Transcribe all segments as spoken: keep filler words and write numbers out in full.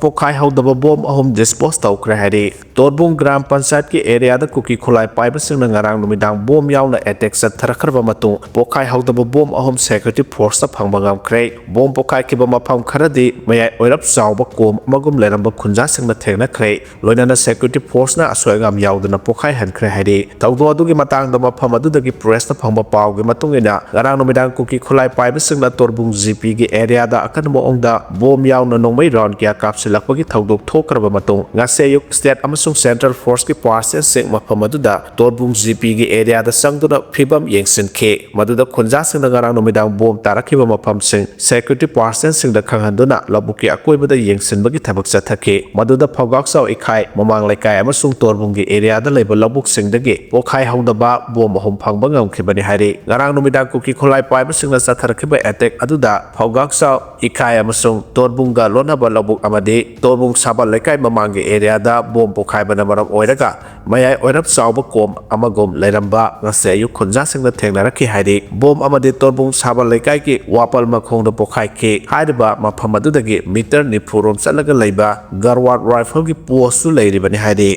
ꯄꯣꯈꯥꯏꯍꯧꯗꯕ bomb ꯑꯍꯨꯝ ꯗꯤꯁꯄꯣꯖ ꯇꯧꯈ꯭ꯔꯦ ꯍꯥꯏꯔꯤ꯫ ꯇꯣꯔꯕꯨꯡ ꯒ꯭ꯔꯥꯝ ꯄꯟꯆꯥꯌꯠꯀꯤ ꯑꯦꯔꯤꯌꯥꯗ ꯀꯨꯀꯤ ꯈꯨꯠꯂꯥꯏ ꯄꯥꯏꯕꯁꯤꯡꯅ ꯉꯔꯥꯡ ꯅꯨꯃꯤꯗꯥꯡ ꯕꯣꯝ ꯌꯥꯎꯅ ꯑꯦꯇꯦꯛ ꯆꯠꯊꯔꯛꯈ꯭ꯔꯕ ꯃꯇꯨꯡ, ꯄꯣꯈꯥꯏꯍꯧꯗꯕ ꯕꯣꯝ ꯑꯍꯨꯝ ꯁꯦꯀ꯭ꯌꯨꯔꯤꯇꯤ ꯐꯣꯔꯁꯇ ꯐꯪꯕ ꯉꯝꯈ꯭ꯔꯦ꯫ ꯕꯣꯝ ꯄꯣꯈꯥꯏꯈꯤꯕ ꯃꯐꯝ ꯈꯔꯗꯤ ꯃꯌꯥꯏ ꯑꯣꯏꯔꯞ ꯆꯥꯎꯕ ꯀꯣꯝ ꯑꯃꯒꯨꯝ ꯂꯩꯔꯝꯕ ꯈꯨꯟꯖꯥꯁꯤꯡꯅ ꯊꯦꯡꯅꯈ꯭ꯔꯦ꯫ ꯂꯣꯏꯅꯅ ꯁꯦꯀ꯭ꯌꯨꯔꯤꯇꯤ ꯐꯣꯔꯁꯅ ꯑꯁꯣꯏ ꯑꯉꯥꯝ ꯌꯥꯎꯗꯅ ꯄꯣꯈꯥꯏꯍꯟꯈ꯭ꯔꯦ ꯍꯥꯏꯔꯤ꯫ ꯊꯧꯗꯣꯛ ꯑꯗꯨꯒꯤ ꯃꯇꯥꯡꯗ ꯃꯐꯝ ꯑꯗꯨꯗꯒꯤ ꯄ꯭ꯔꯦꯁꯇ ꯐꯪꯕ ꯄꯥꯎꯒꯤ ꯃꯇꯨꯡ ꯏꯟꯅ, ꯉꯔꯥꯡ ꯅꯨꯃꯤꯗꯥꯡ ꯀꯨꯀꯤ ꯈꯨꯠꯂꯥꯏ ꯄꯥꯏꯕꯁꯤꯡꯅ ꯇꯣꯔꯕꯨꯡ ꯖꯤꯄꯤꯒꯤ ꯑꯦꯔꯤꯌꯥꯗ ꯑꯀꯟꯕ ꯃꯑꯣꯡꯗ ꯕꯣꯝ ꯌꯥꯎꯅ ꯅꯣꯡꯃꯩ ꯔꯥꯎꯟ ꯀꯌꯥ ꯀꯥꯞꯁꯤꯜꯂꯛꯄꯒꯤ ꯊꯧꯗꯣꯛ ꯊꯣꯛꯈ꯭ꯔꯕ ꯃꯇꯨꯡ, ꯉꯁꯤ ꯑꯌꯨꯛ ꯁ꯭ꯇꯦꯠ ꯑꯃꯁꯨꯡ ꯁꯦꯟꯇ꯭ꯔꯦꯜ ꯐꯣꯔꯁꯀꯤ ꯄꯥꯔꯁꯟꯁꯤꯡ ꯃꯐꯝ ꯑꯗꯨꯗ ꯇꯣꯔꯕꯨꯡ ꯖꯤꯄꯤꯒꯤ ꯑꯦꯔꯤꯌꯥꯗ ꯆꯪꯗꯨꯅ ꯐꯤꯕꯝ ꯌꯦꯡꯁꯤꯟꯈꯤ꯫ ꯃꯗꯨꯗ ꯈꯨꯟꯖꯥꯁꯤꯡꯅ ꯉꯔꯥꯡ ꯅꯨꯃꯤꯗꯥꯡ ꯕꯣꯝ ꯇꯥꯔꯛꯈꯤꯕ ꯃꯐꯝꯁꯤꯡ ꯁꯦꯀ꯭ꯌꯨꯔꯤꯇꯤ ꯄꯥꯔꯁꯟꯁꯤꯡꯗ ꯈꯪꯍꯟꯗꯨꯅ ꯂꯧꯕꯨꯛꯀꯤ ꯑꯀꯣꯏꯕꯗ ꯌꯦꯡꯁꯤꯟꯕꯒꯤ ꯊꯕꯛ ꯆꯠꯊꯈꯤ꯫ ꯃꯗꯨꯗ ꯐꯧꯒꯥꯛꯆꯥꯎ ꯏꯈꯥꯏ, ꯃꯃꯥꯡ ꯂꯩꯀꯥꯏ ꯑꯃꯁꯨꯡ ꯇꯣꯔꯕꯨꯡꯒꯤ ꯑꯦꯔꯤꯌꯥꯗ ꯂꯩꯕ ꯂꯧꯕꯨꯛꯁꯤꯡꯗꯒꯤ ꯄꯣꯈꯥꯏꯍꯧꯗꯕ ꯕꯣꯝ ꯑꯍꯨꯝ ꯐꯪꯕ ꯉꯝꯈꯤꯕꯅꯤ ꯍꯥꯏꯔꯤ꯫ ꯉꯔꯥꯡ ꯅꯨꯃꯤꯗꯥꯡ ꯀꯨꯀꯤ ꯈꯨꯠꯂꯥꯏ ꯄꯥꯏꯕꯁꯤꯡꯅ ꯆꯠꯊꯔꯛꯈꯤꯕ ꯑꯦꯇꯦꯛ ꯑꯗꯨꯗ ꯐꯧꯒꯥꯛꯆꯥꯎ ꯏꯈꯥꯏ ꯑꯃꯁꯨꯡ ꯇꯣꯔꯕꯨꯡꯒ ꯂꯣꯟꯅꯕ ꯂꯧꯕꯨꯛ ꯑꯃꯗꯤ ꯇꯣꯔꯕꯨꯡ ꯁꯥꯕꯜ ꯂꯩꯀꯥꯏ ꯃꯃꯥꯡꯒꯤ ꯑꯦꯔꯤꯌꯥꯗ ꯕꯣꯝ ꯄꯣꯈꯥꯏꯕꯅ ꯃꯔꯝ ꯑꯣꯏꯔꯒ ꯃꯌꯥꯏ ꯑꯣꯏꯔꯞ ꯆꯥꯎꯕ ꯀꯣꯝ ꯑꯃꯒꯨꯝ ꯂꯩꯔꯝꯕ ꯉꯁꯤ ꯑꯌꯨꯛ ꯈꯨꯟꯖꯥꯁꯤꯡꯅ ꯊꯦꯡꯅꯔꯛꯈꯤ ꯍꯥꯏꯔꯤ꯫ ꯕꯣꯝ ꯑꯃꯗꯤ ꯇꯣꯔꯕꯨꯡ ꯁꯥꯕꯜ ꯂꯩꯀꯥꯏꯒꯤ ꯋꯥꯄꯜ ꯃꯈꯣꯡꯗ ꯄꯣꯈꯥꯏꯈꯤ꯫ ꯍꯥꯏꯔꯤꯕ ꯃꯐꯝ ꯑꯗꯨꯗꯒꯤ ꯃꯤꯇꯔ ꯅꯤꯐꯨ ꯔꯣꯝ ꯆꯠꯂꯒ ꯂꯩꯕ ꯒꯔꯋꯥꯠ ꯔꯥꯏꯐꯜꯒꯤ ꯄꯣꯁꯁꯨ ꯂꯩꯔꯤꯕꯅꯤ ꯍꯥꯏꯔꯤ꯫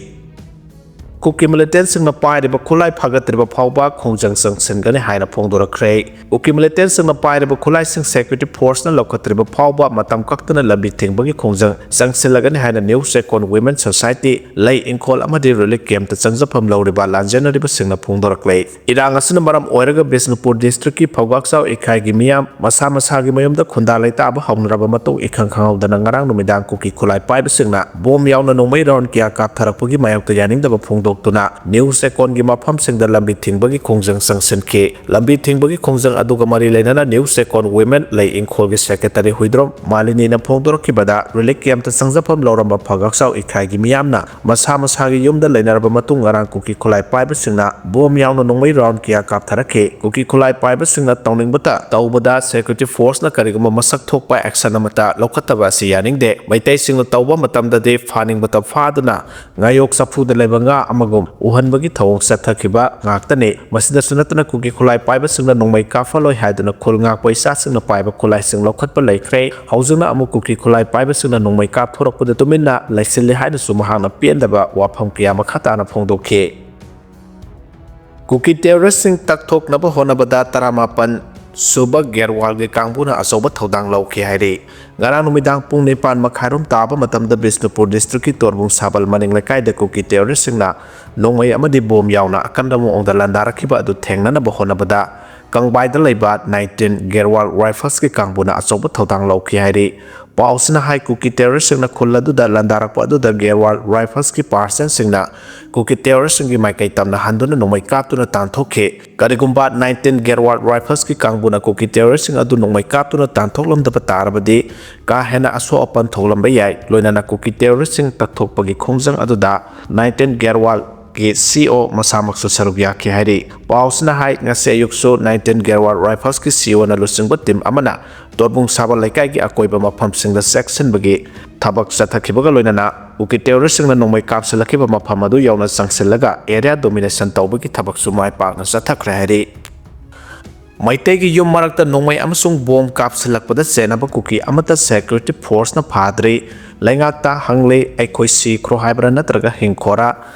ꯀꯨꯀꯤ ꯃꯤꯂꯤꯇꯦꯟꯁꯤꯡꯅ ꯄꯥꯏꯔꯤꯕ ꯈꯨꯠꯂꯥꯏ ꯐꯒꯠꯇ꯭ꯔꯤꯕ ꯐꯥꯎꯕ ꯈꯣꯡꯖꯪ ꯆꯪꯁꯤꯟꯒꯅꯤ ꯍꯥꯏꯅ ꯐꯣꯡꯗꯣꯔꯛꯈ꯭ꯔꯦ꯫ ꯀꯨꯀꯤ ꯃꯤꯂꯤꯇꯦꯟꯁꯤꯡꯅ ꯄꯥꯏꯔꯤꯕ ꯈꯨꯠꯂꯥꯏꯁꯤꯡ ꯁꯦꯀ꯭ꯌꯨꯔꯤꯇꯤ ꯐꯣꯔꯁꯅ ꯂꯧꯈꯠꯇ꯭ꯔꯤꯕ ꯐꯥꯎꯕ ꯃꯇꯝ ꯀꯛꯇꯅ ꯂꯝꯕꯤ ꯊꯤꯡꯕꯒꯤ ꯈꯣꯡꯖꯪ ꯆꯪꯁꯤꯜꯂꯒꯅꯤ ꯍꯥꯏꯅ ꯅ꯭ꯌꯨ ꯆꯦꯀꯣꯟ ꯋꯤꯃꯦꯟ ꯁꯣꯁꯥꯏꯇꯤ, ꯂꯩ ꯏꯪꯈꯣꯜ ꯑꯃꯗꯤ ꯔꯤꯂꯤꯐ ꯀꯦꯝꯞꯇ ꯆꯪꯖꯐꯝ ꯂꯧꯔꯤꯕ ꯂꯥꯟꯖꯦꯟꯅꯔꯤꯕꯁꯤꯡꯅ ꯐꯣꯡꯗꯣꯔꯛꯂꯦ꯫ ꯏꯔꯥꯡ ꯑꯁꯤꯅ ꯃꯔꯝ ꯑꯣꯏꯔꯒ ꯕꯤꯁꯅꯨꯄꯨꯔ ꯗꯤꯁꯇ꯭ꯔꯤꯛꯀꯤ ꯐꯧꯒꯥꯛꯆꯥꯎ ꯏꯀꯥꯏꯒꯤ ꯃꯤꯌꯥꯝ ꯃꯁꯥ ꯃꯁꯥꯒꯤ ꯃꯌꯨꯝꯗ ꯈꯨꯟꯗꯥ ꯂꯩꯇꯥꯕ ꯍꯧꯅꯔꯕ ꯃꯇꯨꯡ, ꯏꯈꯪ ꯈꯪꯍꯧꯗꯅ ꯉꯔꯥꯡ ꯅꯨꯃꯤꯗꯥꯡ ꯀꯨꯀꯤ ꯈꯨꯠꯂꯥꯏ ꯄꯥꯏꯕꯁꯤꯡꯅ ꯕꯣꯝ ꯌꯥꯎꯅ ꯅꯣꯡꯃꯩ ꯔꯥꯎꯟ ꯀꯌꯥ ꯀꯥꯞꯊꯔꯛꯄꯒꯤ ꯃꯥꯌꯣꯛꯇ ꯌꯥꯅꯤꯡꯗꯕ ꯐꯣꯡꯗꯣꯛꯇꯨꯅ ꯅ꯭ꯌꯨ ꯆꯦꯀꯣꯟꯒꯤ ꯃꯐꯝꯁꯤꯡꯗ ꯂꯝꯕꯤ ꯊꯤꯡꯕꯒꯤ ꯈꯣꯡꯖꯪ ꯆꯪꯁꯤꯟꯈꯤ꯫ ꯂꯝꯕꯤ ꯊꯤꯡꯕꯒꯤ ꯈꯣꯡꯖꯪ ꯑꯗꯨꯒ ꯃꯔꯤ ꯂꯩꯅꯅ ꯅ꯭ꯌꯨ ꯆꯦꯀꯣꯟ ꯋꯤꯃꯦꯟ ꯂꯩ ꯏꯪꯈꯣꯜꯒꯤ ꯁꯦꯀ꯭ꯔꯦꯇꯔꯤ ꯍꯨꯏꯗ꯭ꯔꯣꯝ ꯃꯥꯂꯤꯅꯤꯅ ꯐꯣꯡꯗꯣꯔꯛꯈꯤꯕꯗ, ꯔꯤꯂꯤꯐ ꯀꯦꯝꯞꯇ ꯆꯪꯖꯐꯝ ꯂꯧꯔꯝꯕ ꯐꯒꯥꯛꯆꯥꯎ ꯏꯈꯥꯏꯒꯤ ꯃꯤꯌꯥꯝꯅ ꯃꯁꯥ ꯃꯁꯥꯒꯤ ꯌꯨꯝꯗ ꯂꯩꯅꯔꯕ ꯃꯇꯨꯡ, ꯉꯔꯥꯡ ꯀꯨꯀꯤ ꯈꯨꯠꯂꯥꯏ ꯄꯥꯏꯕꯁꯤꯡꯅ ꯕꯣꯝ ꯌꯥꯎꯅ ꯅꯣꯡꯃꯩ ꯔꯥꯎꯟ ꯀꯌꯥ ꯀꯥꯞꯊꯔꯛꯈꯤ꯫ ꯀꯨꯀꯤ ꯈꯨꯠꯂꯥꯏ ꯄꯥꯏꯕꯁꯤꯡꯅ ꯇꯧꯅꯤꯡꯕꯇ ꯇꯧꯕꯗ ꯁꯦꯀ꯭ꯌꯨꯔꯤꯇꯤ ꯐꯣꯔꯁꯅ ꯀꯔꯤꯒꯨꯝꯕ ꯃꯁꯛ ꯊꯣꯛꯄ ꯑꯦꯛꯁꯟ ꯑꯃꯠꯇ ꯂꯧꯈꯠꯇꯕ ꯑꯁꯤ ꯌꯥꯅꯤꯡꯗꯦ꯫ ꯃꯩꯇꯩꯁꯤꯡꯅ ꯇꯧꯕ ꯃꯇꯝꯗꯗꯤ ꯐꯥꯅꯤꯡꯕꯇ ꯐꯥꯗꯨꯅ ꯉꯥꯌꯣꯛ ꯆꯐꯨꯗ ꯂꯩꯕ ꯉꯥ ꯑꯃꯒꯨꯝ ꯎꯍꯟꯕꯒꯤ ꯊꯧꯑꯣꯡ ꯆꯠꯊꯈꯤꯕ ꯉꯥꯛꯇꯅꯤ꯫ ꯃꯁꯤꯗꯁꯨ ꯅꯠꯇꯅ ꯀꯨꯀꯤ ꯈꯨꯠꯂꯥꯏ ꯄꯥꯏꯕꯁꯤꯡꯅ ꯅꯣꯡꯃꯩ ꯀꯥꯞꯍꯜꯂꯣꯏ ꯍꯥꯏꯗꯨꯅ ꯈꯨꯜ ꯉꯥꯛꯄ ꯏꯆꯥꯁꯤꯡꯅ ꯄꯥꯏꯕ ꯈꯨꯠꯂꯥꯏꯁꯤꯡ ꯂꯧꯈꯠꯄ ꯂꯩꯈ꯭ꯔꯦ꯫ ꯍꯧꯖꯤꯛꯅ ꯑꯃꯨꯛ ꯀꯨꯀꯤ ꯈꯨꯠꯂꯥꯏ ꯄꯥꯏꯕꯁꯤꯡꯅ ꯅꯣꯡꯃꯩ ꯀꯥꯞꯊꯣꯔꯛꯄꯗ ꯇꯨꯃꯤꯟꯅ ꯂꯩꯁꯤꯜꯂꯤ ꯍꯥꯏꯅꯁꯨ ꯃꯍꯥꯛꯅ ꯄꯦꯟꯗꯕ ꯋꯥꯐꯝ ꯀꯌꯥ ꯃꯈꯥ ꯇꯥꯅ ꯐꯣꯡꯗꯣꯛꯈꯤ꯫ ꯀꯨꯀꯤ ꯇꯦꯔꯣꯔꯤꯁꯁꯤꯡ ꯇꯛꯊꯣꯛꯅꯕ ꯍꯣꯠꯅꯕꯗ ꯇꯔꯥꯃꯥꯄꯟ ꯁꯨꯕ ꯒꯦꯔꯋꯥꯜꯒꯤ ꯀꯥꯡꯕꯨꯅ ꯑꯆꯧꯕ ꯊꯧꯗꯥꯡ ꯂꯧꯈꯤ ꯍꯥꯏꯔꯤ꯫ ꯉꯔꯥꯡ ꯅꯨꯃꯤꯗꯥꯡ ꯄꯨꯡ ꯅꯤꯄꯥꯟ ꯃꯈꯥꯏꯔꯣꯝ ꯇꯥꯕ ꯃꯇꯝꯗ ꯕꯤꯁꯅꯨꯄꯨꯔ ꯗꯤꯁꯇ꯭ꯔꯤꯛꯀꯤ ꯇꯣꯔꯕꯨꯡ ꯁꯥꯕꯜ ꯃꯅꯤꯡ ꯂꯩꯀꯥꯏꯗ ꯀꯨꯀꯤ ꯇꯦꯔꯣꯔꯤꯁꯁꯤꯡꯅ ꯅꯣꯡꯃꯩ ꯑꯃꯗꯤ ꯕꯣꯝ ꯌꯥꯎꯅ ꯑꯀꯟꯕ ꯃꯑꯣꯡꯗ ꯂꯥꯟꯗꯥꯔꯛꯈꯤꯕ ꯑꯗꯨ ꯊꯦꯡꯅꯅꯕ ꯍꯣꯠꯅꯕꯗ ꯀꯪꯕꯥꯏꯗ ꯂꯩꯕ ꯅꯥꯏꯟꯇꯤꯟ ꯒꯦꯔꯋꯥꯜ ꯔꯥꯏꯐꯜꯁꯀꯤ ꯀꯥꯡꯕꯨꯅ ꯑꯆꯧꯕ ꯊꯧꯗꯥꯡ ꯂꯧꯈꯤ ꯍꯥꯏꯔꯤ꯫ ꯄꯥꯎꯁꯤꯅ ꯍꯥꯏ, ꯀꯨꯀꯤ ꯇꯦꯔꯣꯔꯤꯁꯁꯤꯡꯅ ꯈꯨꯜ ꯑꯗꯨꯗ ꯂꯥꯟꯗꯥꯔꯛꯄ ꯑꯗꯨꯗ ꯒꯦꯔꯋꯥꯜ ꯔꯥꯏꯐꯜꯁꯀꯤ ꯄꯥꯔꯁꯟꯁꯤꯡꯅ ꯀꯨꯀꯤ ꯇꯦꯔꯣꯔꯤꯁꯁꯤꯡꯒꯤ ꯃꯥꯏꯀꯩ ꯇꯝꯅ ꯍꯟꯗꯨꯅ ꯅꯣꯡꯃꯩ ꯀꯥꯞꯇꯨꯅ ꯇꯥꯟꯊꯣꯛꯈꯤ꯫ ꯀꯔꯤꯒꯨꯝꯕ ꯅꯥꯏꯟꯇꯤꯟ ꯒꯦꯔꯋꯥꯜ ꯔꯥꯏꯐꯜꯁꯀꯤ ꯀꯥꯡꯕꯨꯅ ꯀꯨꯀꯤ ꯇꯦꯔꯣꯔꯤꯁꯁꯤꯡ ꯑꯗꯨ ꯅꯣꯡꯃꯩ ꯀꯥꯞꯇꯨꯅ ꯇꯥꯟꯊꯣꯛꯂꯝꯗꯕ ꯇꯥꯔꯕꯗꯤ ꯀꯥ ꯍꯦꯟꯅ ꯑꯁꯣꯛ ꯑꯄꯟ ꯊꯣꯛꯂꯝꯕ ꯌꯥꯏ꯫ ꯂꯣꯏꯅꯅ ꯀꯨꯀꯤ ꯇꯦꯔꯣꯔꯤꯁꯁꯤꯡ ꯇꯛꯊꯣꯛꯄꯒꯤ ꯈꯣꯡꯖꯪ ꯑꯗꯨꯗ ꯅꯥꯏꯟꯇꯤꯟ ꯒꯦꯔꯋꯥꯜꯒꯤ ꯁꯤ ꯑꯣ ꯃꯁꯥꯃꯛꯁꯨ ꯁꯔꯨꯛ ꯌꯥꯈꯤ ꯍꯥꯏꯔꯤ꯫ ꯄꯥꯎꯁꯤꯅ ꯍꯥꯏ, ꯉꯁꯤ ꯑꯌꯨꯛꯁꯨ ꯅꯥꯏꯟꯇꯤꯟ ꯒꯦꯔꯋꯥꯜ ꯔꯥꯏꯐꯜꯁꯀꯤ ꯁꯤ ꯑꯣꯅ ꯂꯨꯆꯤꯡꯕ ꯇꯤꯝ ꯑꯃꯅ ꯇꯣꯔꯕꯨꯡ ꯁꯥꯕ ꯂꯩꯀꯥꯏꯒꯤ ꯑꯀꯣꯏꯕ ꯃꯐꯝꯁꯤꯡꯗ ꯆꯦꯛꯁꯤꯟꯕꯒꯤ ꯊꯕꯛ ꯆꯠꯊꯈꯤꯕꯒ ꯂꯣꯏꯅꯅ ꯀꯨꯀꯤ ꯇꯦꯔꯣꯔꯤꯁꯁꯤꯡꯅ ꯅꯣꯡꯃꯩ ꯀꯥꯞꯁꯤꯜꯂꯛꯈꯤꯕ ꯃꯐꯝ ꯑꯗꯨ ꯌꯧꯅ ꯆꯪꯁꯤꯜꯂꯒ ꯑꯦꯔꯤꯌꯥ ꯗꯣꯃꯤꯅꯦꯁꯟ ꯇꯧꯕꯒꯤ ꯊꯕꯛꯁꯨ ꯃꯥꯏ ꯄꯥꯛꯅ ꯆꯠꯊꯈ꯭ꯔꯦ ꯍꯥꯏꯔꯤ꯫ ꯃꯩꯇꯩꯒꯤ ꯌꯨꯝ ꯃꯔꯛꯇ ꯅꯣꯡꯃꯩ ꯑꯃꯁꯨꯡ ꯕꯣꯝ ꯀꯥꯞꯁꯤꯜꯂꯛꯄꯗ ꯆꯦꯟꯅꯕ ꯀꯨꯀꯤ ꯑꯃꯠꯇ ꯁꯦꯀ꯭ꯌꯨꯔꯤꯇꯤ ꯐꯣꯔꯁꯅ ꯐꯥꯗ꯭ꯔꯤ꯫ ꯂꯩꯉꯥꯛꯇ ꯍꯪꯂꯤ, ꯑꯩꯈꯣꯏ ꯁꯤꯈ꯭ꯔꯣ ꯍꯥꯏꯕ꯭ꯔꯥ ꯅꯠꯇ꯭ꯔꯒ ꯍꯤꯡꯈꯣꯔꯥ?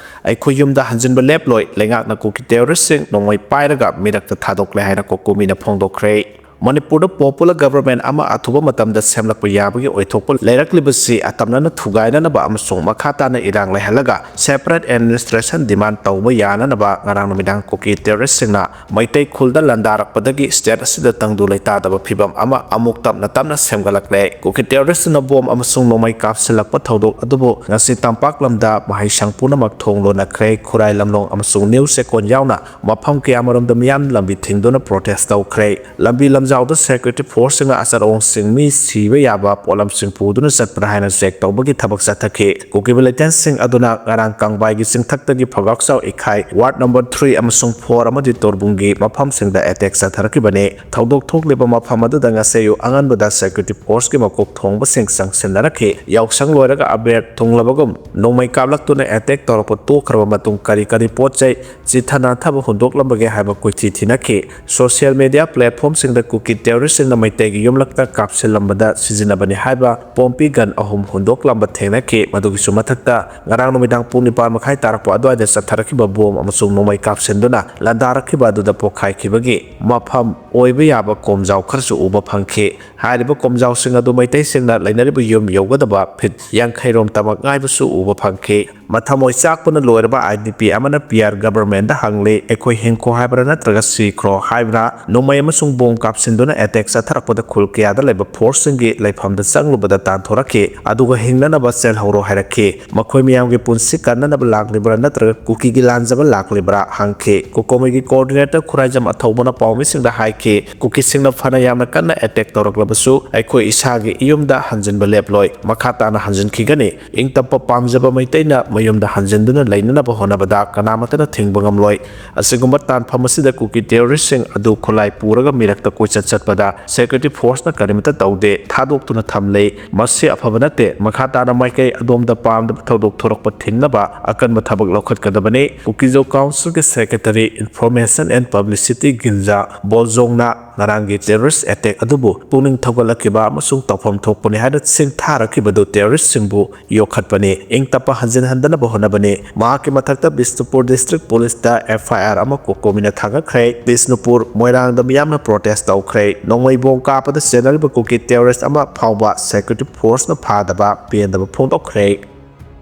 ꯑꯩꯈꯣꯏ ꯌꯨꯝꯗ ꯍꯟꯖꯤꯟꯕ ꯂꯦꯞꯂꯣꯏ꯫ ꯂꯩꯉꯥꯛꯅ ꯀꯨꯀꯤ ꯇꯦꯔꯣꯔꯤꯁꯁꯤꯡ ꯅꯣꯡꯃꯩ ꯄꯥꯏꯔꯒ ꯃꯤꯔꯛꯇ ꯊꯥꯗꯣꯛꯂꯦ ꯍꯥꯏꯅ ꯀꯣꯀꯣꯃꯤꯅ ꯐꯣꯡꯗꯣꯛꯈ꯭ꯔꯦ꯫ ꯃꯅꯤꯄꯨꯔꯗ ꯄꯣꯄꯨꯂꯔ ꯒꯕꯔꯃꯦꯟ ꯑꯃ ꯑꯊꯨꯕ ꯃꯇꯝꯗ ꯁꯦꯝꯂꯛꯄ ꯌꯥꯕꯒꯤ ꯑꯣꯏꯊꯣꯛꯄ ꯂꯩꯔꯛꯂꯤꯕꯁꯤ ꯑꯇꯝꯅꯅ ꯊꯨꯒꯥꯏꯅꯅꯕ ꯑꯃꯁꯨꯡ ꯃꯈꯥ ꯇꯥꯅ ꯏꯔꯥꯡ ꯂꯩꯍꯜꯂꯒ ꯁꯦꯄꯔꯦꯠ ꯑꯦꯗꯃꯤꯅꯤꯁꯇ꯭ꯔꯦꯁꯟ ꯗꯤꯃꯥꯟ ꯇꯧꯕ ꯌꯥꯅꯅꯕ ꯉꯔꯥꯡ ꯅꯨꯃꯤꯗꯥꯡ ꯀꯨꯀꯤ ꯇꯦꯔꯣꯔꯤꯁꯁꯤꯡꯅ ꯃꯩꯇꯩ ꯈꯨꯜꯗ ꯂꯥꯟꯗꯥꯔꯛꯄꯗꯒꯤ ꯁ꯭ꯇꯦꯠ ꯑꯁꯤꯗ ꯇꯪꯗꯨ ꯂꯩꯇꯥꯗꯕ ꯐꯤꯕꯝ ꯑꯃ ꯑꯃꯨꯛ ꯇꯞꯅ ꯇꯞꯅ ꯁꯦꯝꯒꯠꯂꯛꯂꯦ꯫ ꯀꯨꯀꯤ ꯇꯦꯔꯣꯔꯤꯁꯁꯤꯡꯅ ꯕꯣꯝ ꯑꯃꯁꯨꯡ ꯅꯣꯡꯃꯩ ꯀꯥꯞꯁꯤꯜꯂꯛꯄ ꯊꯧꯗꯣꯛ ꯑꯗꯨꯕꯨ ꯉꯁꯤ ꯇꯝꯄꯥꯛ ꯂꯝꯗ ꯃꯍꯩꯁꯪ ꯄꯨꯝꯅꯃꯛ ꯊꯣꯡ ꯂꯣꯟꯅꯈ꯭ꯔꯦ꯫ ꯈꯨꯔꯥꯏ ꯂꯝꯂꯣꯡ ꯑꯃꯁꯨꯡ ꯅ꯭ꯌꯨ ꯆꯦꯛꯀꯣꯟ ꯌꯥꯎꯅ ꯃꯐꯝ ꯀꯌꯥꯃꯔꯣꯝꯗ ꯃꯤꯌꯥꯝꯅ ꯂꯝꯕꯤ ꯊꯤꯡꯗꯨꯅ ꯄ꯭ꯔꯣꯇꯦꯁ ꯇꯧꯈ꯭ꯔꯦ꯫ ꯂꯝꯕꯤ ꯂꯝꯖꯥꯎ ꯆꯥꯎꯗ ꯁꯦꯀ꯭ꯌꯨꯔꯤꯇꯤ ꯐꯣꯔꯁꯁꯤꯡꯅ ꯑꯆꯠ ꯑꯋꯣꯡꯁꯤꯡ ꯃꯤ ꯁꯤꯕ ꯌꯥꯕ ꯄꯣꯠꯂꯝꯁꯤꯡ ꯄꯨꯗꯨꯅ ꯆꯠꯄ꯭ꯔꯥ ꯍꯥꯏꯅ ꯆꯦꯛ ꯇꯧꯕꯒꯤ ꯊꯕꯛ ꯆꯠꯊꯈꯤ꯫ ꯀꯨꯀꯤ ꯃꯤꯂꯤꯇꯦꯟꯁꯤꯡ ꯑꯗꯨꯅ ꯉꯔꯥꯡ ꯀꯪꯕꯥꯏꯒꯤ ꯆꯤꯡꯊꯛꯇꯒꯤ ꯐꯒꯥꯛꯆꯥꯎ ꯏꯈꯥꯏ, ꯋꯥꯔꯗ ꯅꯝꯕꯔ ꯊ꯭ꯔꯤ ꯑꯃꯁꯨꯡ ꯐꯣꯔ ꯑꯃꯗꯤ ꯇꯣꯔꯕꯨꯡꯒꯤ ꯃꯐꯝꯁꯤꯡꯗ ꯑꯦꯇꯦꯛ ꯆꯠꯊꯔꯛꯈꯤꯕꯅꯤ꯫ ꯊꯧꯗꯣꯛ ꯊꯣꯛꯂꯤꯕ ꯃꯐꯝ ꯑꯗꯨꯗ ꯉꯁꯤ ꯑꯌꯨꯛ ꯑꯉꯟꯕꯗ ꯁꯦꯀ꯭ꯌꯨꯔꯤꯇꯤ ꯐꯣꯔꯁꯀꯤ ꯃꯀꯣꯛ ꯊꯣꯡꯕꯁꯤꯡ ꯆꯪꯁꯤꯟꯅꯔꯛꯈꯤ꯫ ꯌꯥꯎꯁꯪ ꯂꯣꯏꯔꯒ ꯑꯕꯦꯔ ꯊꯨꯡꯂꯕꯒꯨꯝ ꯅꯣꯡꯃꯩ ꯀꯥꯞꯂꯛꯇꯨꯅ ꯑꯦꯇꯦꯛ ꯇꯧꯔꯛꯄ ꯇꯣꯛꯈ꯭ꯔꯕ ꯃꯇꯨꯡ ꯀꯔꯤ ꯀꯔꯤ ꯄꯣꯠ ꯆꯩ ꯆꯤꯊ ꯅꯥꯟꯊꯕ ꯍꯨꯟꯗꯣꯛꯂꯝꯕꯒꯦ ꯍꯥꯏꯕ ꯀꯣꯏꯊꯤ ꯊꯤꯅꯈꯤ꯫ ꯁꯣꯁꯤꯌꯦꯜ ꯃꯤꯗꯤꯌꯥ ꯄ꯭ꯂꯦꯠꯐꯣꯝꯁꯤꯡꯗ ꯀꯨꯀꯤ ꯇꯦꯔꯣꯔꯤꯁꯁꯤꯡꯅ ꯃꯩꯇꯩꯒꯤ ꯌꯨꯝꯂꯛꯇ ꯀꯥꯞꯁꯤꯜꯂꯝꯕꯗ ꯁꯤꯖꯤꯟꯅꯕꯅꯤ ꯍꯥꯏꯕ ꯄꯣꯝꯄꯤ ꯒꯟ ꯑꯍꯨꯝ ꯍꯨꯟꯗꯣꯛꯂꯝꯕ ꯊꯦꯡꯅꯈꯤ꯫ ꯃꯗꯨꯒꯤꯁꯨ ꯃꯊꯛꯇ, ꯉꯔꯥꯡ ꯅꯨꯃꯤꯗꯥꯡ ꯄꯨꯡ ꯅꯤꯄꯥꯟ ꯃꯈꯥꯏ ꯇꯥꯔꯛꯄ ꯑꯗꯨꯋꯥꯏꯗ ꯆꯠꯊꯔꯛꯈꯤꯕ ꯕꯣꯝ ꯑꯃꯁꯨꯡ ꯅꯣꯡꯃꯩ ꯀꯥꯞꯁꯤꯟꯗꯨꯅ ꯂꯥꯟꯗꯥꯔꯛꯈꯤꯕ ꯑꯗꯨꯗ ꯄꯣꯈꯥꯏꯈꯤꯕꯒꯤ ꯃꯐꯝ ꯑꯣꯏꯕ ꯌꯥꯕ ꯀꯣꯝꯖꯥꯎ ꯈꯔꯁꯨ ꯎꯕ ꯐꯪꯈꯤ꯫ ꯍꯥꯏꯔꯤꯕ ꯀꯣꯝꯖꯥꯎꯁꯤꯡ ꯑꯗꯨ ꯃꯩꯇꯩꯁꯤꯡꯅ ꯂꯩꯅꯔꯤꯕ ꯌꯨꯝ ꯌꯧꯒꯗꯕ ꯐꯤꯠ ꯌꯥꯡꯈꯩ ꯔꯣꯝ ꯇꯃꯛ ꯉꯥꯏꯕꯁꯨ ꯎꯕ ꯐꯪꯈꯤ꯫ ꯃꯊꯃꯣꯏ ꯆꯥꯛꯄꯅ ꯂꯣꯏꯔꯕ ꯑꯥꯏ ꯗꯤ ꯄꯤ ꯑꯃꯅ ꯄꯤ ꯑꯥꯔ ꯒꯚꯔꯟꯃꯦꯟꯠꯇ ꯍꯪꯂꯤ, "ꯑꯩꯈꯣꯏ ꯍꯤꯡꯈꯣ ꯍꯥꯏꯕ꯭ꯔꯥ ꯅꯠꯇ꯭ꯔꯒ ꯁꯤꯈ꯭ꯔꯣ ꯍꯥꯏꯕ꯭ꯔꯥ?" ꯅꯣꯡꯃꯩ ꯑꯃꯁꯨꯡ ꯕꯣꯝ ꯀꯥꯞꯁꯤꯟꯗꯨꯅ ꯑꯦꯇꯦꯛ ꯆꯠꯊꯔꯛꯄꯗ ꯈꯨꯜ ꯀꯌꯥꯗ ꯂꯩꯕ ꯐꯣꯔꯁꯁꯤꯡꯒꯤ ꯂꯩꯐꯝꯗ ꯆꯪꯂꯨꯕꯗ ꯇꯥꯟꯊꯣꯔꯛꯈꯤ, ꯑꯗꯨꯒ ꯍꯤꯡꯅꯅꯕ ꯆꯦꯜꯍꯧꯔꯣ ꯍꯥꯏꯔꯛꯈꯤ꯫ ꯃꯈꯣꯏ ꯃꯤꯌꯥꯝꯒꯤ ꯄꯨꯟꯁꯤ ꯀꯟꯅꯅꯕ ꯂꯥꯛꯂꯤꯕ꯭ꯔꯥ ꯅꯠꯇ꯭ꯔꯒ ꯀꯨꯀꯤꯒꯤ ꯂꯥꯟꯖꯕ ꯂꯥꯛꯂꯤꯕ꯭ꯔꯥ ꯍꯪꯈꯤ꯫ ꯀꯣꯀꯣꯃꯤꯒꯤ ꯀꯣꯑꯣꯔꯗꯤꯅꯦꯇꯔ ꯈꯨꯔꯥꯏꯖꯝ ꯑꯊꯧꯕꯅ ꯄꯥꯎꯃꯤꯁꯤꯡꯗ ꯍꯥꯏꯈꯤ, "ꯀꯨꯀꯤꯁꯤꯡꯅ ꯐꯅ ꯌꯥꯝꯅ ꯀꯟꯅ ꯑꯦꯇꯦꯛ ꯇꯧꯔꯛꯂꯕꯁꯨ ꯑꯩꯈꯣꯏ ꯏꯁꯥꯒꯤ ꯏꯌꯨꯝꯗ ꯍꯟꯖꯤꯟꯕ ꯂꯦꯞꯂꯣꯏ꯫ ꯃꯈꯥ ꯇꯥꯅ ꯍꯟꯖꯤꯟꯈꯤꯒꯅꯤ꯫ ꯏꯪ ꯇꯞꯄ ꯄꯥꯝꯖꯕ ꯃꯩꯇꯩꯅ ꯃꯌꯨꯝꯗ ꯍꯟꯖꯤꯟꯗꯨꯅ ꯂꯩꯅꯅꯕ ꯍꯣꯠꯅꯕꯗ ꯀꯅꯥꯃꯠꯇꯅ ꯊꯤꯡꯕ ꯉꯝꯂꯣꯏ꯫ ꯑꯁꯤꯒꯨꯝꯕ ꯇꯥꯟꯐꯝ ꯑꯁꯤꯗ ꯀꯨꯀꯤ ꯇꯦꯔꯣꯔꯤꯁꯁꯤꯡ ꯑꯗꯨ ꯈꯨꯠꯂꯥꯏ ꯄꯨꯔꯒ ꯃꯤꯔꯛꯇ ꯀꯣꯏꯆꯠ ꯆꯠꯄꯗ ꯁꯦꯀ꯭ꯌꯨꯔꯤꯇꯤ ꯐꯣꯔꯁꯅ ꯀꯔꯤꯃꯠꯇ ꯇꯧꯗꯦ, ꯊꯥꯗꯣꯛꯇꯨꯅ ꯊꯝꯂꯦ꯫ ꯃꯁꯤ ꯑꯐꯕ ꯅꯠꯇꯦ꯫ ꯃꯈꯥ ꯇꯥꯅ ꯃꯥꯏꯀꯩ ꯑꯗꯣꯝꯗ ꯄꯥꯝꯗꯕ ꯊꯧꯗꯣꯛ ꯊꯣꯔꯛꯄ ꯊꯤꯡꯅꯕ ꯑꯀꯟꯕ ꯊꯕꯛ ꯂꯧꯈꯠꯀꯗꯕꯅꯤ"꯫ ꯀꯨꯀꯤꯖꯣ ꯀꯥꯎꯟꯁꯤꯜꯒꯤ ꯁꯦꯀ꯭ꯔꯦꯇꯔꯤ ꯏꯟꯐꯣꯔꯃꯦꯁꯟ ꯑꯦꯟ ꯄꯕ꯭ꯂꯤꯁꯤꯇꯤ ꯒꯤꯟꯖꯥ ꯕꯣꯜꯖꯣꯡꯅ ꯉꯔꯥꯡꯒꯤ ꯇꯦꯔꯣꯔꯤꯁ ꯑꯦꯇꯦꯛ ꯑꯗꯨꯕꯨ ꯄꯨꯛꯅꯤꯡ ꯊꯧꯒꯠꯂꯛꯈꯤꯕ ꯑꯃꯁꯨꯡ ꯇꯧꯐꯝ ꯊꯣꯛꯄꯅꯤ ꯍꯥꯏꯅ ꯁꯤꯡꯊꯥꯔꯛꯈꯤꯕꯗꯨ ꯇꯦꯔꯣꯔꯤꯁꯁꯤꯡꯕꯨ ꯌꯣꯛꯈꯠꯄꯅꯤ, ꯏꯪ ꯇꯞꯄ ꯍꯟꯖꯤꯟꯍꯟꯗꯅꯕ ꯍꯣꯠꯅꯕꯅꯤ꯫ ꯃꯍꯥꯛꯀꯤ ꯃꯊꯛꯇ ꯕꯤꯁꯅꯨꯄꯨꯔ ꯗꯤꯁꯇ꯭ꯔꯤꯛ ꯄꯨꯂꯤꯁꯇ ꯑꯦꯐ ꯑꯥꯏ ꯑꯥꯔ ꯑꯃ ꯀꯣꯀꯣꯃꯤꯅ ꯊꯥꯒꯠꯈ꯭ꯔꯦ꯫ ꯕꯤꯁꯅꯨꯄꯨꯔ, ꯃꯣꯏꯔꯥꯡꯗ ꯃꯤꯌꯥꯝꯅ ꯄ꯭ꯔꯣꯇꯦꯁ ꯇꯧꯈ꯭ꯔꯦ꯫ ꯅꯣꯡꯃꯩ ꯕꯣꯝ ꯀꯥꯞꯄꯗ ꯆꯦꯟꯅꯔꯤꯕ ꯀꯨꯀꯤ ꯇꯦꯔꯣꯔꯤꯁ ꯑꯃ ꯐꯥꯎꯕ ꯁꯦꯀ꯭ꯌꯨꯔꯤꯇꯤ ꯐꯣꯔꯁꯅ ꯐꯥꯗꯕ ꯄꯦꯟꯗꯕ ꯐꯣꯡꯗꯣꯛꯈ꯭ꯔꯦ꯫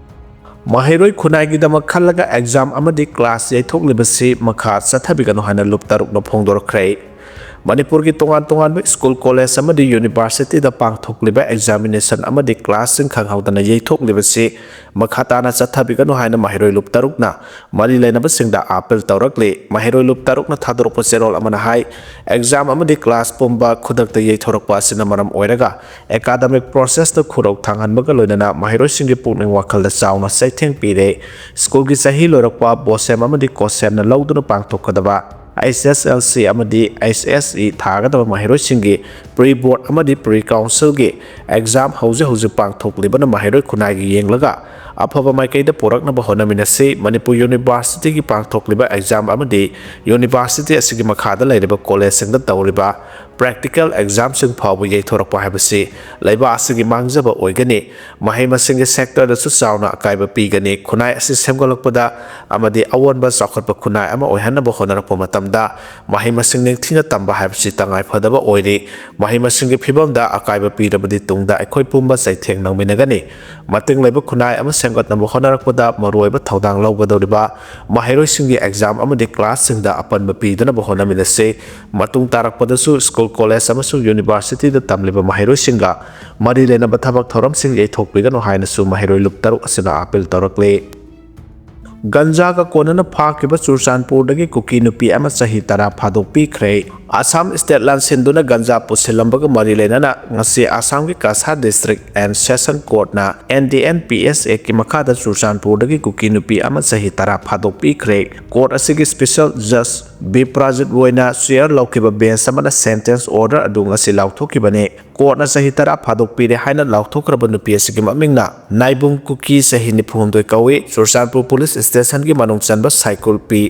ꯃꯍꯩꯔꯣꯏ ꯈꯨꯟꯅꯥꯏꯒꯤꯗꯃꯛ ꯈꯜꯂꯒ ꯑꯦꯛꯖꯥꯝ ꯑꯃꯗꯤ ꯀ꯭ꯂꯥꯁ ꯌꯩꯊꯣꯛꯂꯤꯕꯁꯤ ꯃꯈꯥ ꯆꯠꯊꯕꯤꯒꯅꯨ ꯍꯥꯏꯅ ꯂꯨꯞ ꯇꯔꯨꯛꯅ ꯐꯣꯡꯗꯣꯔꯛꯈ꯭ꯔꯦ꯫ ꯃꯅꯤꯄꯨꯔꯒꯤ ꯇꯣꯉꯥꯟ ꯇꯣꯉꯥꯟꯕ ꯁ꯭ꯀꯨꯜ, ꯀꯣꯂꯦꯖ ꯑꯃꯗꯤ ꯌꯨꯅꯤꯚꯔꯁꯤꯇꯤꯗ ꯄꯥꯡꯊꯣꯛꯂꯤꯕ ꯑꯦꯛꯖꯥꯃꯤꯅꯦꯁꯟ ꯑꯃꯗꯤ ꯀ꯭ꯂꯥꯁꯁꯤꯡ ꯈꯪꯍꯧꯗꯅ ꯌꯩꯊꯣꯛꯂꯤꯕꯁꯤ ꯃꯈꯥ ꯇꯥꯅ ꯆꯠꯊꯕꯤꯒꯅꯨ ꯍꯥꯏꯅ ꯃꯍꯩꯔꯣꯏ ꯂꯨꯞ ꯇꯔꯨꯛꯅ ꯃꯔꯤ ꯂꯩꯅꯕꯁꯤꯡꯗ ꯑꯥꯄꯤꯜ ꯇꯧꯔꯛꯂꯤ꯫ ꯃꯍꯩꯔꯣꯏ ꯂꯨꯞ ꯇꯔꯨꯛꯅ ꯊꯥꯗꯣꯔꯛꯄ ꯆꯦꯔꯣꯜ ꯑꯃꯅ ꯍꯥꯏ, ꯑꯦꯛꯖꯥꯝ ꯑꯃꯗꯤ ꯀ꯭ꯂꯥꯁ ꯄꯨꯝꯕ ꯈꯨꯗꯛꯇ ꯌꯩꯊꯣꯔꯛꯄ ꯑꯁꯤꯅ ꯃꯔꯝ ꯑꯣꯏꯔꯒ ꯑꯦꯀꯥꯗꯃꯤꯛ ꯄ꯭ꯔꯣꯁꯦꯁꯇ ꯈꯨꯔꯧ ꯊꯥꯡꯍꯟꯕꯒ ꯂꯣꯏꯅꯅ ꯃꯍꯩꯔꯣꯏꯁꯤꯡꯒꯤ ꯄꯨꯛꯅꯤꯡ ꯋꯥꯈꯜꯗ ꯆꯥꯎꯅ ꯆꯩꯊꯦꯡ ꯄꯤꯔꯦ꯫ ꯁ꯭ꯀꯨꯜꯒꯤ ꯆꯍꯤ ꯂꯣꯏꯔꯛꯄ, ꯕꯣꯁꯦꯝ ꯑꯃꯗꯤ ꯀꯣꯁꯦꯝꯅ ꯂꯧꯗꯨꯅ ꯄꯥꯡꯊꯣꯛꯀꯗꯕ ꯑꯩꯆ ꯑꯦꯁ ꯑꯦꯜ ꯁꯤ ꯑꯃꯗꯤ ꯑꯩꯆ ꯑꯦꯁ ꯏ ꯊꯥꯒꯗꯕ ꯃꯍꯩꯔꯣꯏꯁꯤꯡꯒꯤ ꯄ꯭ꯔꯤ ꯕꯣꯔꯗ ꯑꯃꯗꯤ ꯄ꯭ꯔꯤ ꯀꯥꯎꯟꯁꯤꯜꯒꯤ ꯑꯦꯛꯖꯥꯝ ꯍꯧꯖꯤꯛ ꯍꯧꯖꯤꯛ ꯄꯥꯡꯊꯣꯛꯂꯤꯕꯅ ꯃꯍꯩꯔꯣꯏ ꯈꯨꯟꯅꯥꯏꯒꯤ ꯌꯦꯡꯂꯒ ꯑꯐꯕ ꯃꯥꯏꯀꯩꯗ ꯄꯨꯔꯛꯅꯕ ꯍꯣꯠꯅꯃꯤꯟꯅꯁꯤ꯫ ꯃꯅꯤꯄꯨꯔ ꯌꯨꯅꯤꯚꯔꯁꯤꯇꯤꯒꯤ ꯄꯥꯡꯊꯣꯛꯂꯤꯕ ꯑꯦꯛꯖꯥꯝ ꯑꯃꯗꯤ ꯌꯨꯅꯤꯚꯔꯁꯤꯇꯤ ꯑꯁꯤꯒꯤ ꯃꯈꯥꯗ ꯂꯩꯔꯤꯕ ꯀꯣꯂꯦꯖꯁꯤꯡꯗ ꯇꯧꯔꯤꯕ ꯄ꯭ꯔꯦꯛꯇꯤꯀꯦꯜ ꯑꯦꯛꯖꯥꯝꯁꯤꯡ ꯐꯥꯎꯕ ꯌꯩꯊꯣꯔꯛꯄ ꯍꯥꯏꯕꯁꯤ ꯂꯩꯕꯥꯛ ꯑꯁꯤꯒꯤ ꯃꯥꯡꯖꯕ ꯑꯣꯏꯒꯅꯤ꯫ ꯃꯍꯩ ꯃꯁꯤꯡꯒꯤ ꯁꯦꯛꯇꯔꯗꯁꯨ ꯆꯥꯎꯅ ꯑꯀꯥꯏꯕ ꯄꯤꯒꯅꯤ꯫ ꯈꯨꯟꯅꯥꯏ ꯑꯁꯤ ꯁꯦꯝꯒꯠꯂꯛꯄꯗ ꯑꯃꯗꯤ ꯑꯑꯣꯟꯕ ꯆꯥꯎꯈꯠꯄ ꯈꯨꯟꯅꯥꯏ ꯑꯃ ꯑꯣꯏꯍꯟꯅꯕ ꯍꯣꯠꯅꯔꯛꯄ ꯃꯇꯝꯗ ꯃꯍꯩ ꯃꯁꯤꯡ ꯅꯤꯡꯊꯤꯅ ꯇꯝꯕ ꯍꯥꯏꯕꯁꯤ ꯇꯉꯥꯏ ꯐꯗꯕ ꯑꯣꯏꯔꯤ꯫ ꯃꯍꯩ ꯃꯁꯤꯡꯒꯤ ꯐꯤꯕꯝꯗ ꯑꯀꯥꯏꯕ ꯄꯤꯔꯕꯗꯤ ꯇꯨꯡꯗ ꯑꯩꯈꯣꯏ ꯄꯨꯝꯕ ꯆꯩꯊꯦꯡ ꯅꯪꯃꯤꯟꯅꯒꯅꯤ꯫ ꯃꯇꯤꯡ ꯂꯩꯕ ꯈꯨꯟꯅꯥꯏ ꯑꯃ ꯁꯦꯝꯒꯠꯅꯕ ꯍꯣꯠꯅꯔꯛꯄꯗ ꯃꯔꯨꯑꯣꯏꯕ ꯊꯧꯗꯥꯡ ꯂꯧꯒꯗꯧꯔꯤꯕ ꯃꯍꯩꯔꯣꯏꯁꯤꯡꯒꯤ ꯑꯦꯛꯖꯥꯝ ꯑꯃꯗꯤ ꯀ꯭ꯂꯥꯁꯁꯤꯡꯗ ꯑꯄꯟꯕ ꯄꯤꯗꯅꯕ ꯍꯣꯠꯅꯃꯤꯟꯅꯁꯤ꯫ ꯃꯇꯨꯡ ꯇꯥꯔꯛꯄꯗꯁꯨ ꯁ꯭ꯀꯨꯜ, ꯀꯣꯂꯦꯖ ꯑꯃꯁꯨꯡ ꯌꯨꯅꯤꯚꯔꯁꯤꯇꯤꯗ ꯇꯝꯂꯤꯕ ꯃꯍꯩꯔꯣꯏꯁꯤꯡꯒ ꯃꯔꯤ ꯂꯩꯅꯕ ꯊꯕꯛ ꯊꯧꯔꯝꯁꯤꯡ ꯌꯩꯊꯣꯛꯄꯤꯒꯅꯨ ꯍꯥꯏꯅꯁꯨ ꯃꯍꯩꯔꯣꯏ ꯂꯨꯞ ꯇꯔꯨꯛ ꯑꯁꯤꯅ ꯑꯥꯄꯤꯜ ꯇꯧꯔꯛꯂꯤ꯫ ꯒꯟꯖꯥꯒ ꯀꯣꯟꯅꯅ ꯐꯥꯈꯤꯕ ꯆꯨꯔꯆꯥꯟꯄꯨꯔꯗꯒꯤ ꯀꯨꯀꯤ ꯅꯨꯄꯤ ꯑꯃ ꯆꯍꯤ ꯇꯔꯥ ꯐꯥꯗꯣꯛꯄꯤꯈ꯭ꯔꯦ꯫ ꯑꯁꯥꯝ ꯁ꯭ꯇꯦꯠ ꯂꯥꯟꯁꯤꯟꯗꯨꯅ ꯒꯟꯖꯥ ꯄꯨꯁꯤꯜꯂꯝꯕꯒ ꯃꯔꯤ ꯂꯩꯅꯅ ꯉꯁꯤ ꯑꯁꯥꯝꯒꯤ ꯀꯁꯥ ꯗꯤꯁꯇ꯭ꯔꯤꯛ ꯑꯦꯟ ꯁꯦꯁꯟ ꯀꯣꯔꯠꯅ N D N P S ꯑꯦꯛꯀꯤ ꯃꯈꯥꯗ ꯆꯨꯔꯆꯥꯟꯄꯨꯔꯗꯒꯤ ꯀꯨꯀꯤ ꯅꯨꯄꯤ ꯑꯃ ꯆꯍꯤ ꯇꯔꯥ ꯐꯥꯗꯣꯛꯄꯤꯈ꯭ꯔꯦ꯫ ꯀꯣꯔꯠ ꯑꯁꯤꯒꯤ ꯁ꯭ꯄꯦꯁꯦꯜ ꯖꯖ ꯕꯤꯄ꯭ꯔꯥꯖꯤꯠ ꯔꯣꯏꯅ ꯆꯦꯌꯔ ꯂꯧꯈꯤꯕ ꯕꯦꯟꯆ ꯑꯃꯅ ꯁꯦꯟꯇꯦꯟꯁ ꯑꯣꯔꯗꯔ ꯑꯗꯨ ꯉꯁꯤ ꯂꯥꯎꯊꯣꯛꯈꯤꯕꯅꯤ꯫ ꯀꯣꯔꯠꯅ ꯆꯍꯤ ꯇꯔꯥ ꯐꯥꯗꯣꯛꯄꯤꯔꯦ ꯍꯥꯏꯅ ꯂꯥꯎꯊꯣꯛꯈ꯭ꯔꯕ ꯅꯨꯄꯤ ꯑꯁꯤꯒꯤ ꯃꯃꯤꯡꯅ ꯅꯥꯏꯕꯨꯡ ꯀꯨꯀꯤ, ꯆꯍꯤ ꯅꯤꯐꯨ ꯍꯨꯝꯗꯣꯏ ꯀꯧꯏ꯫ ꯆꯨꯔꯆꯥꯟꯄꯨꯔ ꯄꯨꯂꯤꯁ ꯁ꯭ꯇꯦꯁꯟꯒꯤ ꯃꯅꯨꯡ ꯆꯟꯕ ꯁꯥꯏꯀꯨꯜꯄꯤ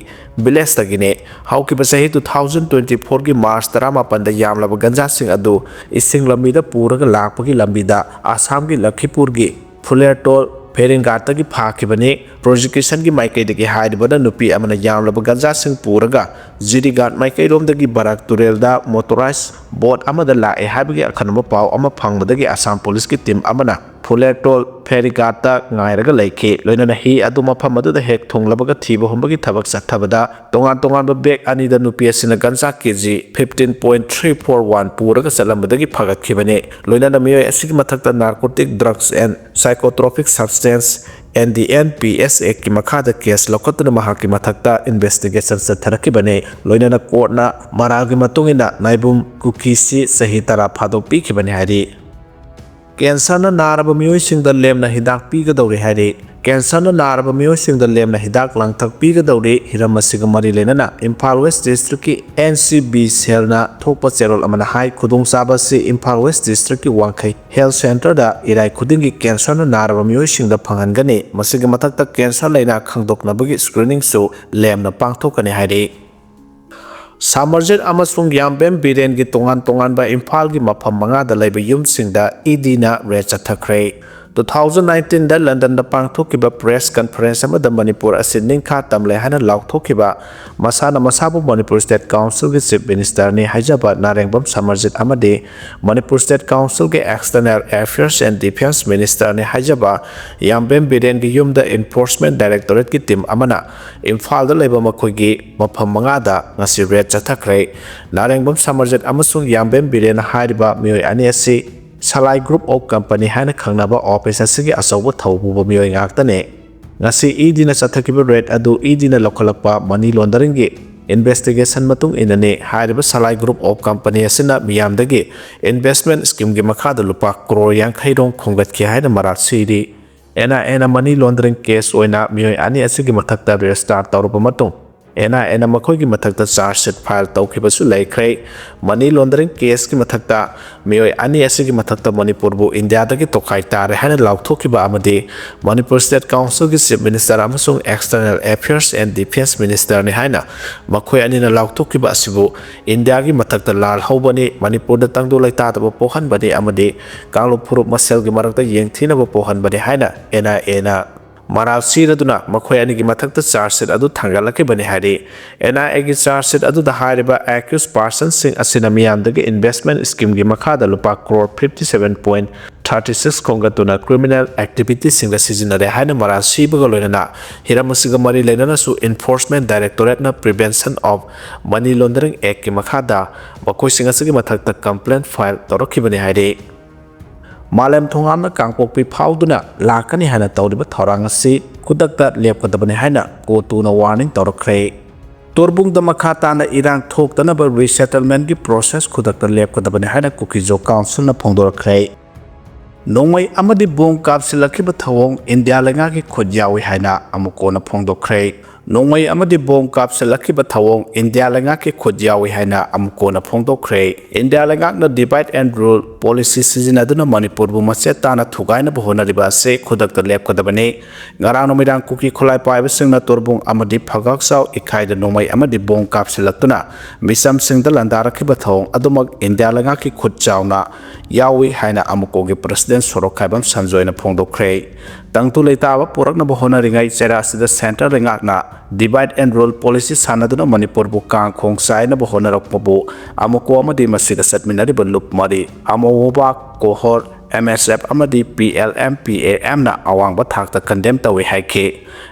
ꯚꯤꯂꯦꯖꯇꯒꯤꯅꯤ꯫ ꯍꯧꯈꯤꯕ ꯆꯍꯤ two thousand twenty fourꯒꯤ ꯃꯥꯔꯆ ꯇꯔꯥꯃꯥꯄꯟꯗ ꯌꯥꯝꯂꯕ ꯒꯟꯖꯥꯁꯤꯡ ꯑꯗꯨ ꯏꯁꯤꯡ ꯂꯝꯕꯤꯗ ꯄꯨꯔꯒ ꯂꯥꯛꯄꯒꯤ ꯂꯝꯕꯤꯗ ꯑꯁꯥꯝꯒꯤ ꯂꯈꯤꯄꯨꯔꯒꯤ ꯐꯨꯂꯦꯔꯇꯣꯜ ꯐꯦꯔꯤꯡꯒꯥꯠꯇꯒꯤ ꯐꯥꯈꯤꯕꯅꯤ꯫ ꯄ꯭ꯔꯣꯁꯤꯀ꯭ꯌꯨꯁꯟꯒꯤ ꯃꯥꯏꯀꯩꯗꯒꯤ ꯍꯥꯏꯔꯤꯕꯅ ꯅꯨꯄꯤ ꯑꯃꯅ ꯌꯥꯝꯂꯕ ꯒꯟꯖꯥꯁꯤꯡ ꯄꯨꯔꯒ ꯖꯤꯔꯤꯒꯥꯠ ꯃꯥꯏꯀꯩꯔꯣꯝꯗꯒꯤ ꯕꯔꯥꯛ ꯇꯨꯔꯦꯜꯗ ꯃꯣꯇꯣꯔꯥꯏꯖ ꯕꯣꯠ ꯑꯃꯗ ꯂꯥꯛꯑꯦ ꯍꯥꯏꯕꯒꯤ ꯑꯈꯟꯅꯕ ꯄꯥꯎ ꯑꯃ ꯐꯪꯕꯗꯒꯤ ꯑꯁꯥꯝ ꯄꯨꯂꯤꯁꯀꯤ ꯇꯤꯝ ꯑꯃꯅ ꯐꯨꯂꯦꯛꯇꯣꯜ ꯐꯦꯔꯤꯒꯥꯠꯇ ꯉꯥꯏꯔꯒ ꯂꯩꯈꯤ꯫ ꯂꯣꯏꯅꯅ ꯍꯤ ꯑꯗꯨ ꯃꯐꯝ ꯑꯗꯨꯗ ꯍꯦꯛ ꯊꯨꯡꯂꯕꯒ ꯊꯤꯕ ꯍꯨꯝꯕꯒꯤ ꯊꯕꯛ ꯆꯠꯊꯕꯗ ꯇꯣꯉꯥꯟ ꯇꯣꯉꯥꯟꯕ ꯕꯦꯒ ꯑꯅꯤꯗ ꯅꯨꯄꯤ ꯑꯁꯤꯅ ꯒꯟꯖꯥ ꯀꯦ G fifteen point three four one ꯄꯨꯔꯒ ꯆꯠꯂꯝꯕꯗꯒꯤ ꯐꯒꯠꯈꯤꯕꯅꯤ꯫ ꯂꯣꯏꯅꯅ ꯃꯤꯑꯣꯏ ꯑꯁꯤꯒꯤ ꯃꯊꯛꯇ Narcotic Drugs and Psychotropic Substance and the N P S Act ꯀꯤ ꯃꯈꯥꯗ ꯀꯦꯁ ꯂꯧꯈꯠꯇꯨꯅ ꯃꯍꯥꯛꯀꯤ ꯃꯊꯛꯇ ꯏꯟꯚꯦꯁꯇꯤꯒꯦꯁꯟ ꯆꯠꯊꯔꯛꯈꯤꯕꯅꯤ꯫ ꯂꯣꯏꯅꯅ ꯀꯣꯔꯠꯅ ꯃꯔꯥꯜꯒꯤ ꯃꯇꯨꯡ ꯏꯟꯅ ꯅꯥꯏꯕꯨꯝ ꯀꯨꯀꯤꯁꯤ ꯆꯍꯤ ꯇꯔꯥ ꯐꯥꯗꯣꯛ ꯄꯤꯈꯤꯕꯅꯤ ꯍꯥꯏꯔꯤ꯫ ꯀꯦꯟꯁꯔꯅ ꯅꯥꯔꯕ ꯃꯤꯑꯣꯏꯁꯤꯡꯗ ꯂꯦꯝꯅ ꯍꯤꯗꯥꯛ ꯄꯤꯒꯗꯧꯔꯤ ꯍꯥꯏꯔꯤ꯫ ꯀꯦꯟꯁꯔꯅ ꯅꯥꯔꯕ ꯃꯤꯑꯣꯏꯁꯤꯡꯗ ꯂꯦꯝꯅ ꯍꯤꯗꯥꯛ ꯂꯥꯡꯊꯛ ꯄꯤꯒꯗꯧꯔꯤ꯫ ꯍꯤꯔꯝ ꯑꯁꯤꯒ ꯃꯔꯤ ꯂꯩꯅꯅ ꯏꯝꯐꯥꯜ ꯋꯦꯁ ꯗꯤꯁꯇ꯭ꯔꯤꯛꯀꯤ N C B ꯁꯦꯜꯅ ꯊꯣꯛꯄ ꯆꯦꯔꯣꯜ ꯑꯃꯅ ꯍꯥꯏ, ꯈꯨꯗꯣꯡꯆꯥꯕ ꯑꯁꯤ ꯏꯝꯐꯥꯜ ꯋꯦꯁ ꯗꯤꯁꯇ꯭ꯔꯤꯛꯀꯤ ꯋꯥꯡꯈꯩ ꯍꯦꯜꯊ ꯁꯦꯟꯇꯔꯗ ꯏꯔꯥꯏ ꯈꯨꯗꯤꯡꯒꯤ ꯀꯦꯟꯁꯔꯅ ꯅꯥꯔꯕ ꯃꯤꯑꯣꯏꯁꯤꯡꯗ ꯐꯪꯍꯟꯒꯅꯤ꯫ ꯃꯁꯤꯒꯤ ꯃꯊꯛꯇ ꯀꯦꯟꯁꯔ ꯂꯩꯅꯥ ꯈꯪꯗꯣꯛꯅꯕꯒꯤ ꯁ꯭ꯀ꯭ꯔꯤꯅꯤꯡꯁꯨ ꯂꯦꯝꯅ ꯄꯥꯡꯊꯣꯛꯀꯅꯤ ꯍꯥꯏꯔꯤ꯫ ꯁꯥꯃꯔꯖꯤꯠ ꯑꯃꯁꯨꯡ ꯌꯥꯝꯕꯦꯝ ꯕꯤꯔꯦꯟꯒꯤ ꯇꯣꯉꯥꯟ ꯇꯣꯉꯥꯟꯕ ꯏꯝꯐꯥꯜꯒꯤ ꯃꯐꯝ ꯃꯉꯥꯗ ꯂꯩꯕ ꯌꯨꯝꯁꯤꯡꯗ ꯏ ꯗꯤꯅ ꯔꯦꯗ ꯆꯠꯊꯈ꯭ꯔꯦ꯫ Two thousand nineteenꯗ ꯂꯟꯗꯟꯗ ꯄꯥꯡꯊꯣꯛꯈꯤꯕ ꯄ꯭ꯔꯦꯁ ꯀꯟꯐꯔꯦꯟꯁ ꯑꯃꯗ ꯃꯅꯤꯄꯨꯔ ꯑꯁꯤ ꯅꯤꯡꯈꯥ ꯇꯝꯂꯦ ꯍꯥꯏꯅ ꯂꯥꯎꯊꯣꯛꯈꯤꯕ, ꯃꯁꯥꯅ ꯃꯁꯥꯕꯨ ꯃꯅꯤꯄꯨꯔ ꯁ꯭ꯇꯦꯠ ꯀꯥꯎꯟꯁꯤꯜꯒꯤ ꯆꯤꯐ ꯃꯤꯅꯤꯁꯇꯔꯅꯤ ꯍꯥꯏꯖꯕ ꯅꯥꯔꯦꯡꯕꯝ ꯁꯥꯃꯔꯖꯤꯠ ꯑꯃꯗꯤ ꯃꯅꯤꯄꯨꯔ ꯁ꯭ꯇꯦꯠ ꯀꯥꯎꯟꯁꯤꯜꯒꯤ External Affairs and Defence ꯃꯤꯅꯤꯁꯇꯔꯅꯤ ꯍꯥꯏꯖꯕ ꯌꯥꯝꯕꯦꯝ ꯕꯤꯔꯦꯟꯒꯤ ꯌꯨꯝꯗ ꯏꯟꯐꯣꯔꯁꯃꯦꯟ ꯗꯥꯏꯔꯦꯛꯇꯣꯔꯦꯠꯀꯤ ꯇꯤꯝ ꯑꯃꯅ ꯏꯝꯐꯥꯜꯗ ꯂꯩꯕ ꯃꯈꯣꯏꯒꯤ ꯃꯐꯝ ꯃꯉꯥꯗ ꯉꯁꯤ ꯔꯦꯗ ꯆꯠꯊꯈ꯭ꯔꯦ꯫ ꯅꯥꯔꯦꯡꯕꯝ ꯁꯥꯃꯔꯖꯤꯠ ꯑꯃꯁꯨꯡ ꯌꯥꯝꯕꯦꯝ ꯕꯤꯔꯦꯟ ꯍꯥꯏꯔꯤꯕ ꯃꯤꯑꯣꯏ ꯑꯅꯤ ꯑꯁꯤ ꯁꯂꯥꯏ ꯒ꯭ꯔꯨꯞ ꯑꯣꯐ ꯀꯝꯄꯅꯤ ꯍꯥꯏꯅ ꯈꯪꯅꯕ ꯑꯣꯐꯤꯁ ꯑꯁꯤꯒꯤ ꯑꯆꯧꯕ ꯊꯧ ꯄꯨꯕ ꯃꯤꯑꯣꯏ ꯉꯥꯛꯇꯅꯤ꯫ ꯉꯁꯤ ꯏ ꯗꯤꯅ ꯆꯠꯊꯈꯤꯕ ꯔꯦꯗ ꯑꯗꯨ ꯏ ꯗꯤꯅ ꯂꯧꯈꯠꯂꯛꯄ ꯃꯅꯤ ꯂꯣꯟꯗꯔꯤꯡꯒꯤ ꯏꯟꯚꯦꯁꯇꯤꯒꯦꯁꯟ ꯃꯇꯨꯡ ꯏꯟꯅꯅꯤ꯫ ꯍꯥꯏꯔꯤꯕ ꯁꯂꯥꯏ ꯒ꯭ꯔꯨꯞ ꯑꯣꯐ ꯀꯝꯄꯅꯤ ꯑꯁꯤꯅ ꯃꯤꯌꯥꯝꯗꯒꯤ ꯏꯟꯚꯦꯁꯃꯦꯟ ꯁ꯭ꯀꯤꯝꯒꯤ ꯃꯈꯥꯗ ꯂꯨꯄꯥ ꯀ꯭ꯔꯣꯔ ꯌꯥꯡꯈꯩ ꯔꯣꯝ ꯈꯣꯝꯒꯠꯈꯤ ꯍꯥꯏꯅ ꯃꯔꯥꯜ ꯁꯤꯔꯤ꯫ N I Aꯅ ꯃꯅꯤ ꯂꯣꯟꯗꯔꯤꯡ ꯀꯦꯁ ꯑꯣꯏꯅ ꯃꯤꯑꯣꯏ ꯑꯅꯤ ꯑꯁꯤꯒꯤ ꯃꯊꯛꯇ ꯔꯦꯖꯤꯁꯇꯥꯔ ꯇꯧꯔꯕ ꯃꯇꯨꯡ, N I Aꯅ ꯃꯈꯣꯏꯒꯤ ꯃꯊꯛꯇ ꯆꯥꯔꯖ ꯁꯤꯠ ꯐꯥꯏꯜ ꯇꯧꯈꯤꯕꯁꯨ ꯂꯩꯈ꯭ꯔꯦ꯫ ꯃꯅꯤ ꯂꯣꯟꯗꯔꯤꯡ ꯀꯦꯁꯀꯤ ꯃꯊꯛꯇ ꯃꯤꯑꯣꯏ ꯑꯅꯤ ꯑꯁꯤꯒꯤ ꯃꯊꯛꯇ ꯃꯅꯤꯄꯨꯔꯕꯨ ꯏꯟꯗꯤꯌꯥꯗꯒꯤ ꯇꯣꯈꯥꯏ ꯇꯥꯔꯦ ꯍꯥꯏꯅ ꯂꯥꯎꯊꯣꯛꯈꯤꯕ ꯑꯃꯗꯤ ꯃꯅꯤꯄꯨꯔ ꯁ꯭ꯇꯦꯠ ꯀꯥꯎꯟꯁꯤꯜꯒꯤ ꯆꯤꯐ ꯃꯤꯅꯤꯁꯇꯔ ꯑꯃꯁꯨꯡ External Affairs and Defence ꯃꯤꯅꯤꯁꯇꯔꯅꯤ ꯍꯥꯏꯅ ꯃꯈꯣꯏ ꯑꯅꯤꯅ ꯂꯥꯎꯊꯣꯛꯈꯤꯕ ꯑꯁꯤꯕꯨ ꯏꯟꯗꯤꯌꯥꯒꯤ ꯃꯊꯛꯇ ꯂꯥꯜ ꯍꯧꯕꯅꯤ, ꯃꯅꯤꯄꯨꯔꯗ ꯇꯪꯗꯨ ꯂꯩꯇꯥꯗꯕ ꯄꯣꯛꯍꯟꯕꯅꯤ ꯑꯃꯗꯤ ꯀꯥꯡꯂꯨꯞ ꯐꯨꯔꯨꯞ ꯃꯁꯦꯜꯒꯤ ꯃꯔꯛꯇ ꯌꯦꯡꯊꯤꯅꯕ ꯄꯣꯛꯍꯟꯕꯅꯤ ꯍꯥꯏꯅ N I Aꯅ ꯃꯔꯥꯜ ꯁꯤꯔꯗꯨꯅ ꯃꯈꯣꯏ ꯑꯅꯤꯒꯤ ꯃꯊꯛꯇ ꯆꯥꯔꯖ ꯁꯤꯠ ꯑꯗꯨ ꯊꯥꯡꯒꯠꯂꯛꯈꯤꯕꯅꯤ ꯍꯥꯏꯔꯤ꯫ N I Aꯒꯤ ꯆꯥꯔꯖ ꯁꯤꯠ ꯑꯗꯨꯗ ꯍꯥꯏꯔꯤꯕ ꯑꯦꯀ꯭ꯌꯨꯁ ꯄꯥꯔꯁꯟꯁꯤꯡ ꯑꯁꯤꯅ ꯃꯤꯌꯥꯝꯗꯒꯤ ꯏꯟꯚꯦꯁꯃꯦꯟ ꯁ꯭ꯀꯤꯝꯒꯤ ꯃꯈꯥꯗ ꯂꯨꯄꯥ crore fifty seven point thirty thirty six ꯈꯣꯝꯒꯠꯇꯨꯅ ꯀ꯭ꯔꯤꯃꯤꯅꯦꯜ ꯑꯦꯛꯇꯤꯚꯤꯇꯤꯁꯤꯡꯗ ꯁꯤꯖꯤꯟꯅꯔꯦ ꯍꯥꯏꯅ ꯃꯔꯥꯜ ꯁꯤꯕꯒ ꯂꯣꯏꯅꯅ ꯍꯤꯔꯝ ꯑꯁꯤꯒ ꯃꯔꯤ ꯂꯩꯅꯅꯁꯨ Enforcement Directorate ꯅ Prevention of Money Laundering Act ꯀꯤ ꯃꯈꯥꯗ ꯃꯈꯣꯏꯁꯤꯡ ꯑꯁꯤꯒꯤ ꯃꯊꯛꯇ complaint file ꯇꯧꯔꯛꯈꯤꯕꯅꯤ ꯍꯥꯏꯔꯤ꯫ ꯃꯥꯂꯦꯝ ꯊꯣꯉꯥꯝꯅ ꯀꯥꯡꯄꯣꯛꯄꯤ ꯐꯥꯎꯗꯨꯅ ꯂꯥꯛꯀꯅꯤ ꯍꯥꯏꯅ ꯇꯧꯔꯤꯕ ꯊꯧꯔꯥꯡ ꯑꯁꯤ ꯈꯨꯗꯛꯇ ꯂꯦꯞꯀꯗꯕꯅꯤ ꯍꯥꯏꯅ ꯀꯣꯇꯨꯅ warning ꯇꯧꯔꯛꯈ꯭ꯔꯦ꯫ ꯇꯣꯔꯕꯨꯡꯗ ꯃꯈꯥ ꯇꯥꯅ ꯏꯔꯥꯡ ꯊꯣꯛꯇꯅꯕ resettlement ꯀꯤ process ꯈꯨꯗꯛꯇ ꯂꯦꯞꯀꯗꯕꯅꯤ ꯍꯥꯏꯅ ꯀꯨꯀꯤꯖꯣ council ꯅ ꯐꯣꯡꯗꯣꯔꯛꯈ꯭ꯔꯦ꯫ ꯅꯣꯡꯃꯩ ꯑꯃꯗꯤ ꯕꯣꯝ ꯀꯥꯞꯁꯤꯜꯂꯛꯈꯤꯕ ꯊꯧꯑꯣꯡ ꯏꯟꯗꯤꯌꯥ ꯂꯩꯉꯥꯛꯀꯤ ꯈꯨꯠ ꯌꯥꯎꯏ ꯍꯥꯏꯅ ꯑꯃꯨꯛ ꯀꯣꯟꯅ ꯐꯣꯡꯗꯣꯛꯈ꯭ꯔꯦ꯫ ꯅꯣꯡꯃꯩ ꯑꯃꯗꯤ ꯕꯣꯝ ꯀꯥꯞꯁꯤꯜꯂꯛꯈꯤꯕ ꯊꯧꯑꯣꯡ ꯏꯟꯗꯤꯌꯥ ꯂꯩꯉꯥꯛꯀꯤ ꯈꯨꯠ ꯌꯥꯎꯏ ꯍꯥꯏꯅ ꯑꯃꯨꯛ ꯀꯣꯟꯅ ꯐꯣꯡꯗꯣꯛꯈ꯭ꯔꯦ꯫ ꯏꯟꯗꯤꯌꯥ ꯂꯩꯉꯥꯛꯅ divide and rule policy ꯁꯤꯖꯤꯟꯅꯗꯨꯅ ꯃꯅꯤꯄꯨꯔꯕꯨ ꯃꯆꯦꯠ ꯇꯥꯅ ꯊꯨꯒꯥꯏꯅꯕ ꯍꯣꯠꯅꯔꯤꯕ ꯑꯁꯤ ꯈꯨꯗꯛꯇ ꯂꯦꯞꯀꯗꯕꯅꯤ꯫ ꯉꯔꯥꯡ ꯅꯨꯃꯤꯗꯥꯡ ꯀꯨꯀꯤ ꯈꯨꯠꯂꯥꯏ ꯄꯥꯏꯕꯁꯤꯡꯅ ꯇꯣꯔꯕꯨꯡ ꯑꯃꯗꯤ ꯐꯒꯥꯛꯆꯥꯎ ꯏꯈꯥꯏꯗ ꯅꯣꯡꯃꯩ ꯑꯃꯗꯤ ꯕꯣꯝ ꯀꯥꯞꯁꯤꯜꯂꯛꯇꯨꯅ ꯃꯤꯆꯝꯁꯤꯡꯗ ꯂꯥꯟꯗꯥꯔꯛꯈꯤꯕ ꯊꯧꯑꯣꯡ ꯑꯗꯨꯃꯛ ꯏꯟꯗꯤꯌꯥ ꯂꯩꯉꯥꯛꯀꯤ ꯈꯨꯠ ꯆꯥꯎꯅ ꯌꯥꯎꯏ ꯍꯥꯏꯅ ꯑꯃꯨꯀꯣꯒꯤ president ꯁꯣꯔꯣꯛꯈꯥꯏꯕꯝ ꯁꯟꯖꯣꯏꯅ ꯐꯣꯡꯗꯣꯛꯈ꯭ꯔꯦ꯫ ꯇꯪꯗꯨ ꯂꯩꯇꯥꯕ ꯄꯨꯔꯛꯅꯕ ꯍꯣꯠꯅꯔꯤꯉꯩ ꯆꯩꯔꯥꯁꯤꯗ centre ꯂꯩꯉꯥꯛꯅ divide and rule policy ꯁꯥꯟꯅꯗꯨꯅ ꯃꯅꯤꯄꯨꯔꯕꯨ ꯀꯥꯡ ꯈꯣꯡ ꯆꯥꯏꯅꯕ ꯍꯣꯠꯅꯔꯛꯄꯕꯨ ꯑꯃꯨꯀꯣ ꯑꯃꯗꯤ ꯃꯁꯤꯗ ꯆꯠꯃꯤꯟꯅꯔꯤꯕ ꯂꯨꯞ ꯃꯔꯤ ꯑꯃꯣꯕꯥ, ꯀꯣꯍꯣꯔ, M S F ꯑꯃꯗꯤ P L M P A M ꯅ ꯑꯋꯥꯡꯕ ꯊꯥꯛꯇ condemn ꯇꯧꯏ ꯍꯥꯏꯈꯤ꯫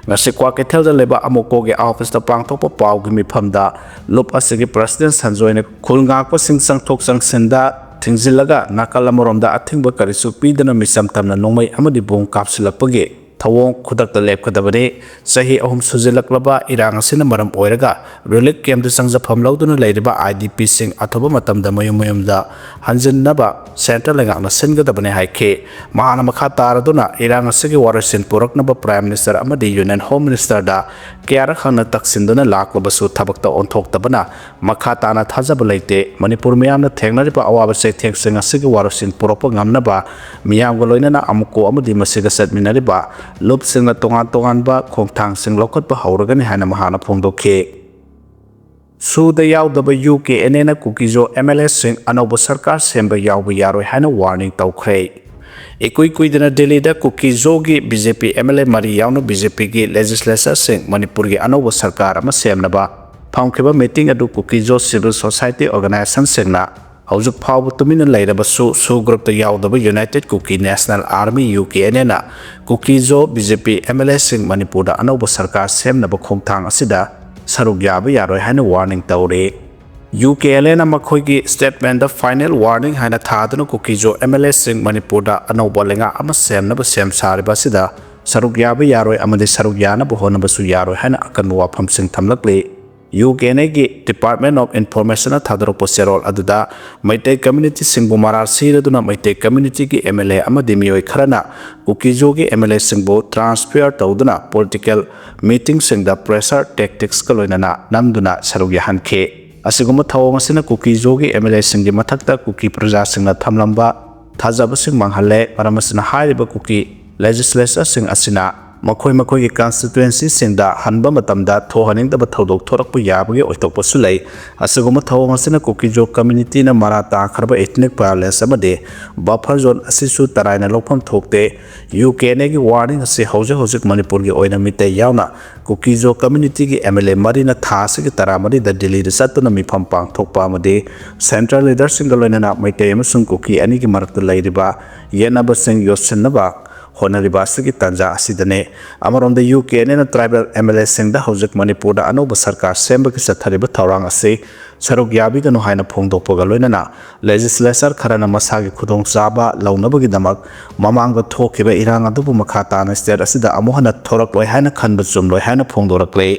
ꯉꯁꯤ ꯀ꯭ꯋꯥꯀꯩꯊꯦꯜꯗ ꯂꯩꯕ ꯑꯃꯨꯀꯣꯒꯤ office ꯇ ꯄꯥꯡꯊꯣꯛꯄ ꯄꯥꯎꯒꯤ ꯃꯤꯐꯝꯗ ꯂꯨꯞ ꯑꯁꯤꯒꯤ president ꯁꯟꯖꯣꯏꯅ ꯈꯨꯜ ꯉꯥꯛꯄꯁꯤꯡ ꯆꯪꯊꯣꯛ ꯆꯪꯁꯤꯟꯗ ꯊꯤꯡꯖꯤꯜꯂꯒ ꯅꯥꯀꯜ ꯑꯃꯔꯣꯝꯗ ꯑꯊꯤꯡꯕ ꯀꯔꯤꯁꯨ ꯄꯤꯗꯅ ꯃꯤꯆꯝ ꯇꯝꯅ ꯅꯣꯡꯃꯩ ꯑꯃꯗꯤ ꯕꯣꯝ ꯀꯥꯞꯁꯤꯜꯂꯛꯄꯒꯤ ꯊꯧꯑꯣꯡ ꯈꯨꯗꯛꯇ ꯂꯦꯞꯀꯗꯕꯅꯤ꯫ ꯆꯍꯤ ꯑꯍꯨꯝ ꯁꯨꯖꯤꯜꯂꯛꯂꯕ ꯏꯔꯥꯡ ꯑꯁꯤꯅ ꯃꯔꯝ ꯑꯣꯏꯔꯒ relief camp ꯇ ꯆꯪꯖꯐꯝ ꯂꯧꯗꯨꯅ ꯂꯩꯔꯤꯕ I D P ꯁꯤꯡ ꯑꯊꯨꯕ ꯃꯇꯝꯗ ꯃꯌꯨꯝ ꯃꯌꯨꯝꯗ ꯍꯟꯖꯤꯟꯅꯕ centre ꯂꯩꯉꯥꯛꯅ ꯁꯤꯟꯒꯗꯕꯅꯤ ꯍꯥꯏꯈꯤ꯫ ꯃꯍꯥꯛꯅ ꯃꯈꯥ ꯇꯥꯔꯗꯨꯅ ꯏꯔꯥꯡ ꯑꯁꯤꯒꯤ ꯋꯥꯔꯣꯏꯁꯤꯟ ꯄꯨꯔꯛꯅꯕ Prime Minister ꯑꯃꯗꯤ Union Home Minister ꯗ ꯀꯌꯥꯔꯛ ꯍꯟꯅ ꯇꯛꯁꯤꯟꯗꯨꯅ ꯂꯥꯛꯂꯕꯁꯨ ꯊꯕꯛꯇ ꯑꯣꯟꯊꯣꯛꯇꯕꯅ ꯃꯈꯥ ꯇꯥꯅ ꯊꯥꯖꯕ ꯂꯩꯇꯦ꯫ ꯃꯅꯤꯄꯨꯔ ꯃꯤꯌꯥꯝꯅ ꯊꯦꯡꯅꯔꯤꯕ ꯑꯋꯥꯕ ꯆꯩꯊꯦꯡꯁꯤꯡ ꯑꯁꯤꯒꯤ ꯋꯥꯔꯣꯏꯁꯤꯟ ꯄꯨꯔꯛꯄ ꯉꯝꯅꯕ ꯃꯤꯌꯥꯝꯒ ꯂꯣꯏꯅꯅ ꯑꯃꯨꯀꯣ ꯑꯃꯗꯤ ꯃꯁꯤꯒ ꯆꯠꯃꯤꯟꯅꯔꯤꯕ ꯂꯨꯞꯁꯤꯡꯅ ꯇꯣꯉꯥꯟ ꯇꯣꯉꯥꯟꯕ ꯈꯣꯡꯊꯥꯡꯁꯤꯡ ꯂꯧꯈꯠꯄ ꯍꯧꯔꯒꯅꯤ ꯍꯥꯏꯅ ꯃꯍꯥꯛꯅ ꯐꯣꯡꯗꯣꯛꯈꯤ꯫ ꯁꯨꯗ ꯌꯥꯎꯗꯕ U K N A ꯅ ꯀꯨꯀꯤꯖꯣ M L A ꯁꯤꯡ ꯑꯅꯧꯕ ꯁꯔꯀꯥꯔ ꯁꯦꯝꯕ ꯌꯥꯎꯕ ꯌꯥꯔꯣꯏ ꯍꯥꯏꯅ warning ꯇꯧꯈ꯭ꯔꯦ꯫ ꯏꯀꯨꯏ ꯀꯨꯏꯗꯅ ꯗꯤꯜꯂꯤꯗ ꯀꯨꯀꯤꯖꯣꯒꯤ B J P M L A ꯃꯔꯤ ꯌꯥꯎꯅ B J P ꯒꯤ legislature ꯁꯤꯡ ꯃꯅꯤꯄꯨꯔꯒꯤ ꯑꯅꯧꯕ ꯁꯔꯀꯥꯔ ꯑꯃ ꯁꯦꯝꯅꯕ ꯐꯝꯈꯤꯕ meeting ꯑꯗꯨ ꯀꯨꯀꯤꯖꯣ civil society organization ꯁꯤꯡꯅ ꯍꯧꯖꯤꯛ ꯐꯥꯎꯕ ꯇꯨꯃꯤꯟꯅ ꯂꯩꯔꯕꯁꯨ, ꯁꯨ ꯒ꯭ꯔꯨꯞꯇ ꯌꯥꯎꯗꯕ United Kuki National Army, UKNA, ꯅ ꯀꯨꯀꯤꯖꯣ BJP MLA ꯁꯤꯡ ꯃꯅꯤꯄꯨꯔꯗ ꯑꯅꯧꯕ ꯁꯔꯀꯥꯔ ꯁꯦꯝꯅꯕ ꯈꯣꯡꯊꯥꯡ ꯑꯁꯤꯗ ꯁꯔꯨꯛ ꯌꯥꯕ ꯌꯥꯔꯣꯏ ꯍꯥꯏꯅ warning ꯇꯧꯔꯤ꯫ UKNA ꯅ ꯃꯈꯣꯏꯒꯤ statement ꯗ final warning ꯍꯥꯏꯅ ꯊꯥꯗꯨꯅ ꯀꯨꯀꯤꯖꯣ MLA ꯁꯤꯡ ꯃꯅꯤꯄꯨꯔꯗ ꯑꯅꯧꯕ ꯂꯩꯉꯥꯛ ꯑꯃ ꯁꯦꯝꯅꯕ ꯁꯦꯝ ꯁꯥꯔꯤꯕ ꯑꯁꯤꯗ ꯁꯔꯨꯛ ꯌꯥꯕ ꯌꯥꯔꯣꯏ ꯑꯃꯗꯤ ꯁꯔꯨꯛ ꯌꯥꯅꯕ ꯍꯣꯠꯅꯕꯁꯨ ꯌꯥꯔꯣꯏ ꯍꯥꯏꯅ ꯑꯀꯟꯕ ꯋꯥꯐꯝꯁꯤꯡ ꯊꯝꯂꯛꯂꯤ꯫ UKNA ꯒꯤ Department of Information ꯅ ꯊꯥꯗꯣꯔꯛꯄ ꯆꯦꯔꯣꯜ ꯑꯗꯨꯗ ꯃꯩꯇꯩ community ꯁꯤꯡꯕꯨ ꯃꯔꯥꯜ ꯁꯤꯔꯗꯨꯅ ꯃꯩꯇꯩ community ꯒꯤ MLA ꯑꯃꯗꯤ ꯃꯤꯑꯣꯏ ꯈꯔꯅ ꯀꯨꯀꯤꯖꯣꯒꯤ MLA ꯁꯤꯡꯕꯨ transfer ꯇꯧꯗꯨꯅ political meeting ꯁꯤꯡꯗ pressure tactics ꯀ ꯂꯣꯏꯅꯅ ꯅꯝꯗꯨꯅ ꯁꯔꯨꯛ ꯌꯥꯍꯟꯈꯤ꯫ ꯑꯁꯤꯒꯨꯝꯕ ꯊꯧꯑꯣꯡ ꯑꯁꯤꯅ ꯀꯨꯀꯤꯖꯣꯒꯤ MLA ꯁꯤꯡꯒꯤ ꯃꯊꯛꯇ ꯀꯨꯀꯤ ꯄ꯭ꯔꯖꯥꯁꯤꯡꯅ ꯊꯝꯂꯝꯕ ꯊꯥꯖꯕꯁꯤꯡ ꯃꯥꯡꯍꯜꯂꯦ꯫ ꯃꯔꯝ ꯑꯁꯤꯅ ꯍꯥꯏꯔꯤꯕ ꯀꯨꯀꯤ legislature ꯁꯤꯡ ꯑꯁꯤꯅ ꯃꯈꯣꯏ ꯃꯈꯣꯏꯒꯤ constituency ꯁꯤꯡꯗ ꯍꯟꯕ ꯃꯇꯝꯗ ꯊꯣꯛꯍꯟꯅꯤꯡꯗꯕ ꯊꯧꯗꯣꯛ ꯊꯣꯔꯛꯄ ꯌꯥꯕꯒꯤ ꯑꯣꯏꯊꯣꯛꯄꯁꯨ ꯂꯩ꯫ ꯑꯁꯤꯒꯨꯝꯕ ꯊꯧꯑꯣꯡ ꯑꯁꯤꯅ ꯀꯨꯀꯤꯖꯣ community ꯅ ꯃꯔꯥ ꯇꯥꯈ꯭ꯔꯕ ethnic violence ꯑꯃꯗꯤ buffer zone ꯑꯁꯤꯁꯨ ꯇꯔꯥꯏꯅ ꯂꯧꯐꯝ ꯊꯣꯛꯇꯦ꯫ UKNA ꯒꯤ warning ꯑꯁꯤ ꯍꯧꯖꯤꯛ ꯍꯧꯖꯤꯛ ꯃꯅꯤꯄꯨꯔꯒꯤ ꯑꯣꯏꯅ ꯃꯤꯇꯩ ꯌꯥꯎꯅ ꯀꯨꯀꯤꯖꯣ community ꯒꯤ MLA ꯃꯔꯤꯅ ꯊꯥ ꯑꯁꯤꯒꯤ ꯇꯔꯥꯃꯔꯤꯗ ꯗꯤꯜꯂꯤꯗ ꯆꯠꯇꯨꯅ ꯃꯤꯐꯝ ꯄꯥꯡꯊꯣꯛꯄ ꯑꯃꯗꯤ central leader ꯁꯤꯡꯒ ꯂꯣꯏꯅꯅ ꯃꯩꯇꯩ ꯑꯃꯁꯨꯡ ꯀꯨꯀꯤ ꯑꯅꯤꯒꯤ ꯃꯔꯛꯇ ꯂꯩꯔꯤꯕ ꯌꯦꯠꯅꯕꯁꯤꯡ ꯌꯣꯠꯁꯤꯟꯅꯕ ꯍꯣꯠꯅꯔꯤꯕ ꯑꯁꯤꯒꯤ ꯇꯥꯟꯖꯥ ꯑꯁꯤꯗꯅꯤ꯫ ꯑꯃꯔꯣꯝꯗ UKNA ꯅ tribal MLA ꯁꯤꯡꯗ ꯍꯧꯖꯤꯛ ꯃꯅꯤꯄꯨꯔꯗ ꯑꯅꯧꯕ ꯁꯔꯀꯥꯔ ꯁꯦꯝꯕꯒꯤ ꯆꯠꯊꯔꯤꯕ ꯊꯧꯔꯥꯡ ꯑꯁꯤ ꯁꯔꯨꯛ ꯌꯥꯕꯤꯒꯅꯨ ꯍꯥꯏꯅ ꯐꯣꯡꯗꯣꯛꯄꯒ ꯂꯣꯏꯅꯅ legislature ꯈꯔꯅ ꯃꯁꯥꯒꯤ ꯈꯨꯗꯣꯡꯆꯥꯕ ꯂꯧꯅꯕꯒꯤꯗꯃꯛ ꯃꯃꯥꯡꯗ ꯊꯣꯛꯈꯤꯕ ꯏꯔꯥꯡ ꯑꯗꯨꯕꯨ ꯃꯈꯥ ꯇꯥꯅ state ꯑꯁꯤꯗ ꯑꯃꯨꯛ ꯍꯟꯅ ꯊꯣꯔꯛꯂꯣꯏ ꯍꯥꯏꯅ ꯈꯟꯕ ꯆꯨꯝꯂꯣꯏ ꯍꯥꯏꯅ ꯐꯣꯡꯗꯣꯔꯛꯂꯤ꯫